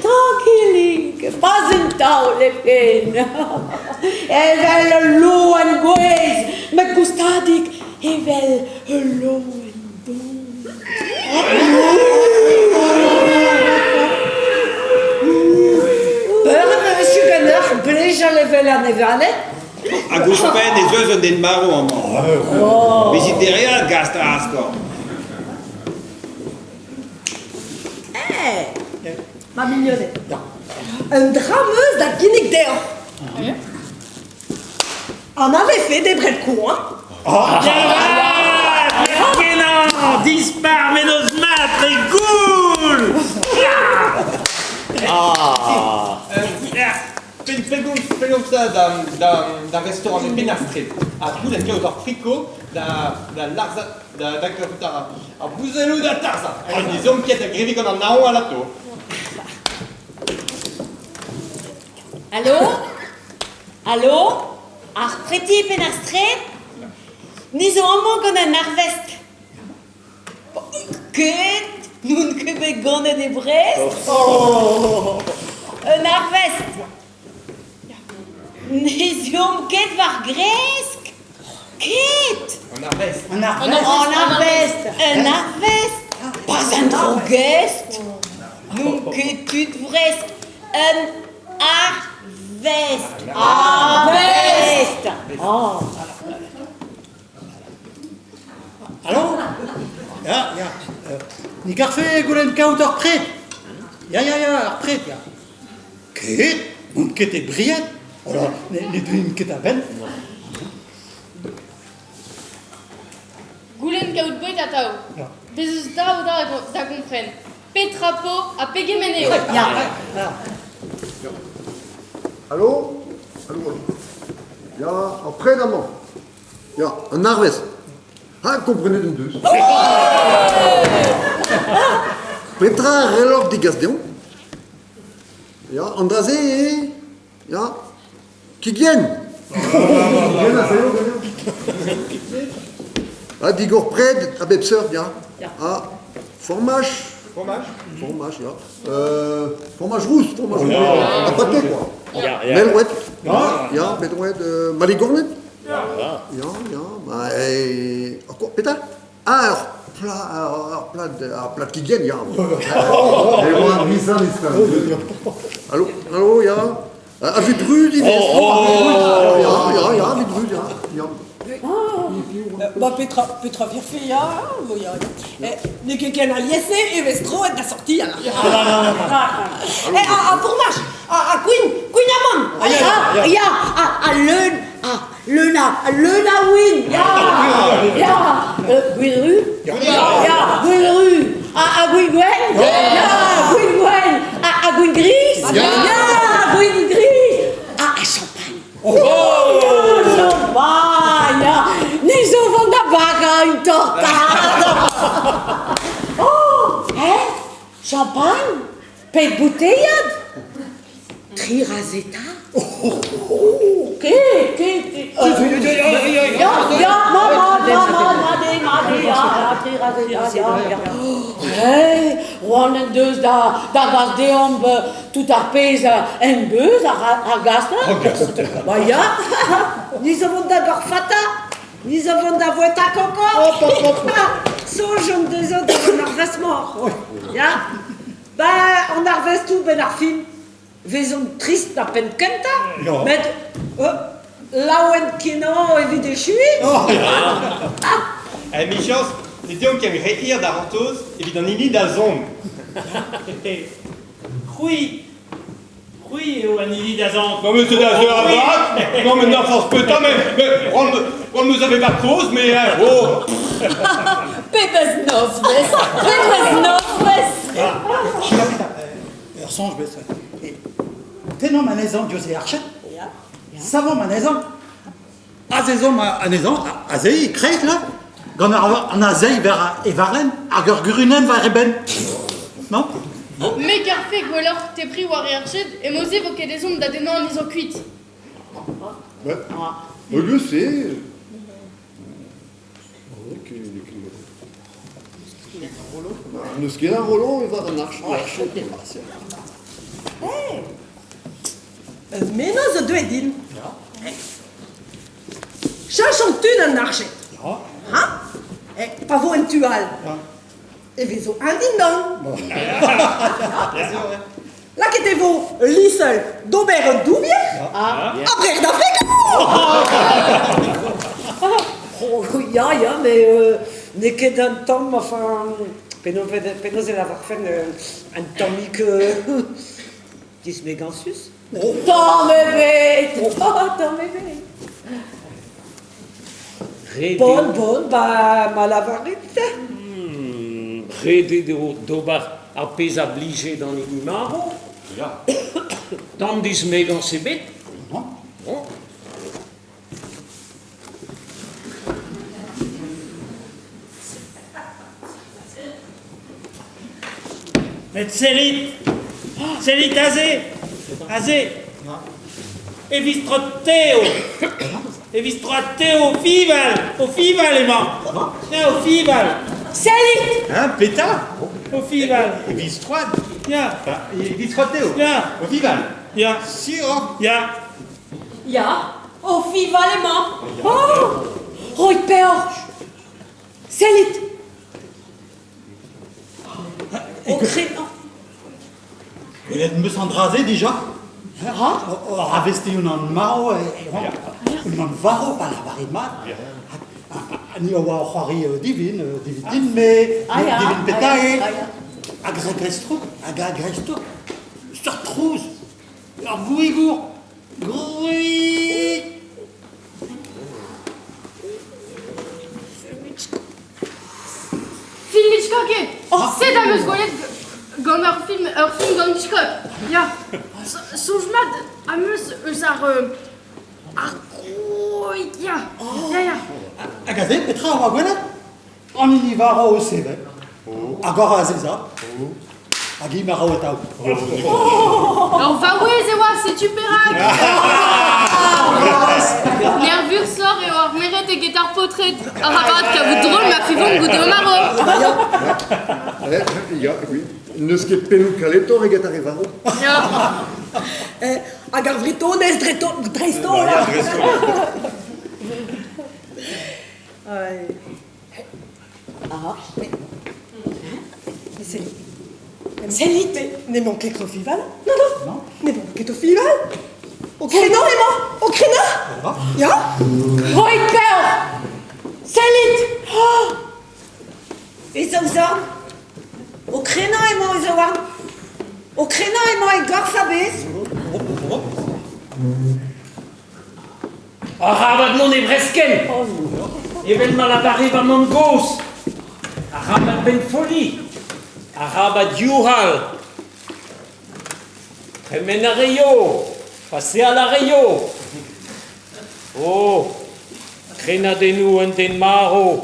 Tranquillik, pas un taol hepken. Evel ul loen gouez, met goustadik evel ul loen doñv. Peur e vefe ganeoc'h blejal evel anevaled? Hag ouzhpenn ez eus un den marv amañ. Bezit dereat, gast ar askorn. Eh, ma mignoned, un dra 'm eus da ginnig deoc'h. Anavefe debret koan? Kenañ! Dispar mennozh mat re goul! Ah! Pellgomz d'ar restaurant e Penn-ar-Straed ha goulenn kaout ar friko da lazhañ da gaout ar bouzelloù da tarzhañ. Ha ne z'eomp ket da greviñ gant an naon alato. Alo? Alo? Ar preti e Penn-ar-Straed? Ni zo amañ gant an arvest. Ket, n'on ket bet ganet e Brest. Oh. Un arvest. Ne z'eomp ket war gresk. Ket. Un arvest. Un arvest. Un arvest. Un arvest. Pas un drogest. N'on ket tud Vrest. Un arvest. Arvest. Oh. Alo Ya, ya. Ni garfe goulenn kaout ur pred Ya, ya, ya, ar pred, ya. Ket, n'on ket e Brieg. Oh là, ne deuin ket a-benn. Goulenn kaout boued atav. Bez' eus daou dra da gompren. Petra 'po ha pegement eo. Ya. Alo Alo, alo. Ya, ar pred amañ. Ya, an arvest. Ha komprenet en deus. Petra a c'helloc'h degas deomp? Ya, an dra-se eo... Ya, kig yen! Kig yen a saio ganeomp. Ha digor pred a bep seurt, ya. Ha formaj. Fromage. Fromage, ya. Fromage rous, fromage rous. Ha pâté, quoi. Melrouet. Ya, melrouet. Maligorned. Ya, ya. Ba, quoi, petra? Ah, ur plat, ur plat, ur plat kig yen, ya. E oa Nissan Nissan. Allô, allô, ya. Ah, vit druz ivez. Ya, ya, ya, vit druz, ya. ya. Ba petra, petra virfe, ya, ya, ya. N'eo ket ken alies-se e vez troet da sortial. Eh, a, a fourmaj, a, a kouign, kouign amann. Ya, ya, a, a leun, a leun a, a leun a win, ya, ya. Gwin ru? Ya, gwin ru. A, a gwin gwenn? Ya, gwin gwenn. A, a gwin gris? Ya, gwin gris. A, a champagne. Oh! Champagne! Ni zo vont da bagañ un tortad! Oh! Hein? Champagne? Pet bouteillad? Tri razeta? Ket, ket, Ya, ya, ma, ma, ma, ma, ma, de, ma, de, ya, ya, tri razeta, ya, ya. Hey, roan en deus da, da gas deomp tout ar pezh en deus ar, ar gaster. Ba ya, Ni zo vont da gorfata, ni zo vont da voueta koko. Soñj on deuzo da an arvest-mañ. Ya. Ba, an arvestoù benn ar fin vezont trist da penn kentañ, met laouen-kenañ evit echuiñ. Emichañs, ne deomp ket re hir da c'hortoz evit an hini da zont. C'hwi, c'hwi eo an hini da zont. Non mais c'est un avat. Non mais n'en petra, mais, mais on, on nous avait pas cause, mais hein, oh. Pebezh nozvezh! Pebezh nozvezh! Ur soñj bet. Tennomp anezhañ diouzh e arched, savomp anezhañ, azezomp anezhañ, aze e-kreiz là, gant an azeiñ war e varlenn hag ur gurunenn war e benn. Non? Me 'garfe gwelloc'h tebriñ war e arched, emaoze 'vo ket ezhomm da dennañ anezhañ kuit. Au lieu c'est... N'eus ket a Roland war an arch. Ur mennozh zo deuet din. Cheñch an tu d'an arched. Ha? Pa vo en tu all. E vezo un dindan. Lakaet e vo ul liñsel d'ober un doubier ha brec'h da friko! Oh, ya, ya, mais n'eo ket un tamm, enfin, penaos e lavarfen un tammig dismegañsus. Tamm ebet! Oh, tamm ebet! Ret Bon, eo bon, ba, ma lavarit. Ret eo d'ober ar pezh a blije d'an hini marv. Tamm dismegañs ebet. Bon. Met sellit, sellit aze, aze. E vistrot-te E vistrot-te o fival, o fival emañ. Ya, o fival. Sellit! Hein, petra? O fival. E vistroad? Ya. E vistroad-te Ya. O fival? Ya. Sur oc'h? Ya. Ya, o fival emañ. Oh! Roit peoc'h! Sellit! O krenañ. Gwelet 'm eus an dra-se dija. Oc'h arvestiñ unan marv, unan varv pa lavarit mat. Ha ni a oa o c'hoari divin, divin din-me, divin petra eo. Hag a-dreist-tout, hag a-dreist-tout, seurt trouz, ur gouigour, grouig. Film Hitchcock eo! Sed am eus gwelet gant ur film, ur film gant Hitchcock. Ya. Soñj mat am eus eus ar ar grouig, ya. Ya, ya. Hag aze, petra a oa gwelet? An hini varv o sevel. Hag oc'h azezañ. Hag hi marv atav. Ur vaouez e oa, setu perak! Nervusoc'h eo ar merc'hed eget ar paotred. Arabat kavout drol ma fivont goude o marv. Ya, oui. N'eus ket pennoù kaletoc'h eget ar re varv. Ya. Hag ar Vretonez dreist-holl. Sellit, n'emañ ket o fival. Non, non, n'emañ ket o fival. O krenañ emañ, o krenañ. Ya. Roit peoc'h! Sellit! Oh E zaou-zorn. O krenañ emañ e zaouarn. O krenañ emañ e gorf a-bezh. Arabat mont e breskenn, evel ma lavare va mamm-gozh. Arabat pennfolliñ, arabat youc'hal. Tremen a reio, paseal a reio. Oh, krenadennoù un den marv.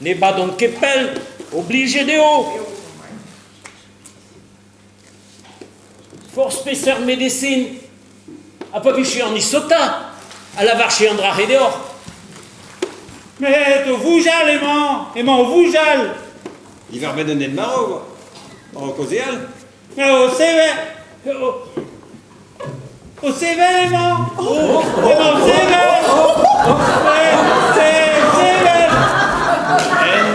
Ne badont ket pell, oblijet eo. Forzh peseurt medesin, ha pa vije an isotañ, a lavarche an dra-se deoc'h. Met o voujal emañ, emañ o voujal. Diwar-benn un den marv, o kaozeal. O sevel, o sevel emañ, emañ o sevel. Sevel. En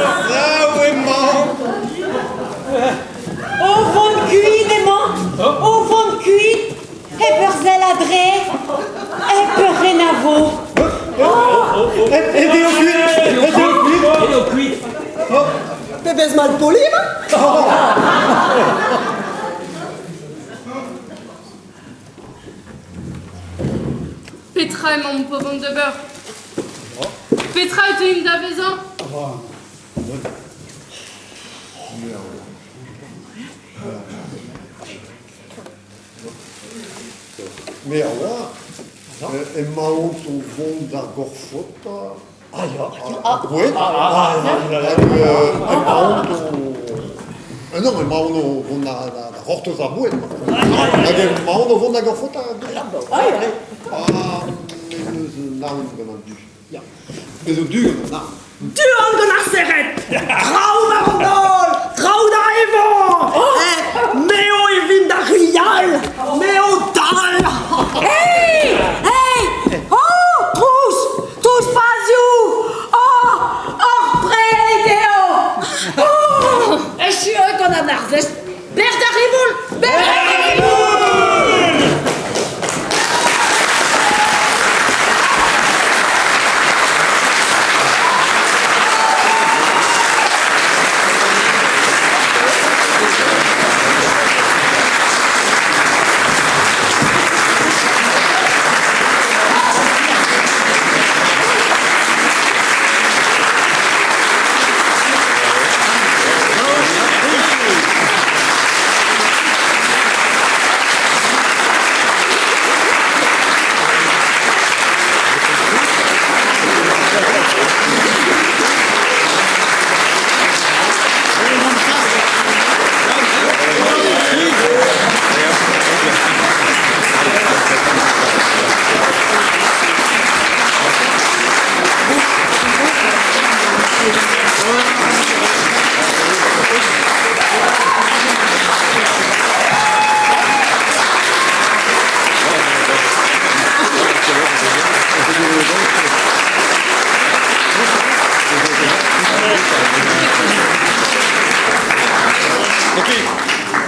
a-sav emañ. O vont kuit emañ, o vont kuit, hep ur sell a-dreñv, hep ur renavo. Aet eo kuit, aet eo kuit. Aet eo kuit. Pebezh malpoli emañ! Petra emaomp o vont d'ober? Petra e teuimp da vezañ? Me a oar, emaon o vont d'ar gorfota. Ah ya. Ah, ouais. Hag emaon o... Non, emaon o vont da, da, da c'hortoz ar boued. Hag emaon o vont da gorfota. Ah, me 'meus naon gant an du. Ya. Me zo du gant an naon. Du on gant ar serret! Traoù war an daol! Traoù da evañ! Eh, me eo e vin da ruilhal! Me eo Bec'h d'ar riboul! Bec'h d'ar riboul!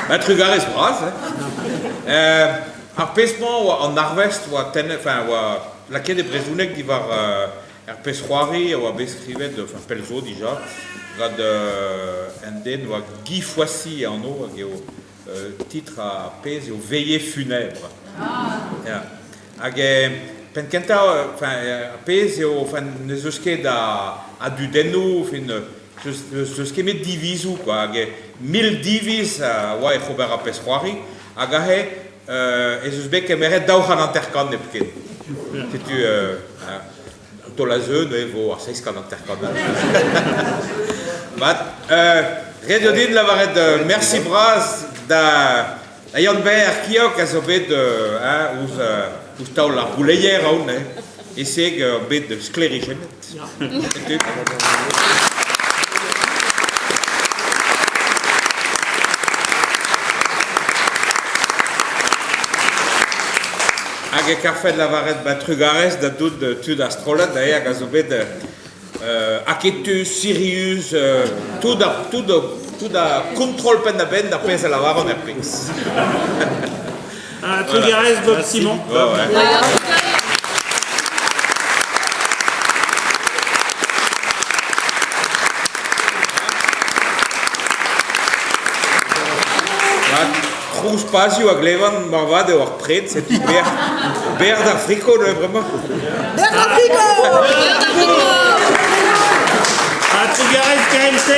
Ba trugarez bras. Hein. Ar pezh-mañ oa an arvest oa tennet, enfin oa lakaet e brezhoneg diwar er pezh-c'hoari a oa bet skrivet, enfin pell zo dija, gant un den oa Guy Foissy e anv hag eo titr ar pezh eo Veillée funèbre. Ya. Hag penn-kentañ, enfin ar pezh eo, enfin n'ez eus ket a dudennoù, enfin n'eus ket met divizoù quoi, hag 1000 diviz a oa ec'h ober ar pezh-c'hoari, hag aze ez eus bet kemeret 250 hepken. Setu an taol a zeu neuze vo ar 750. Mat, ret eo din lavaret mersi bras da Yann-Ber Kiok a zo bet hein, ouzh, ouzh taol ar gouleier aon, eh, e-seg bet sklêrijennet. Setu. Hag e karfed lavaret ba trugarez da dout tud ar strollad eh, hag a zo bet aketus, sirius, tout ar, tout, tout a kontrol penn-da-benn d'ar pezh a lavaran er pezh. Ah, trugarez Bob Simon. Ouais, ouais. Trouz pazioù a glevan moarvat eo ar pred, setu berr, berr d'ar friko neuze bremañ. Berr d'ar friko! Ah, trugarez KMC.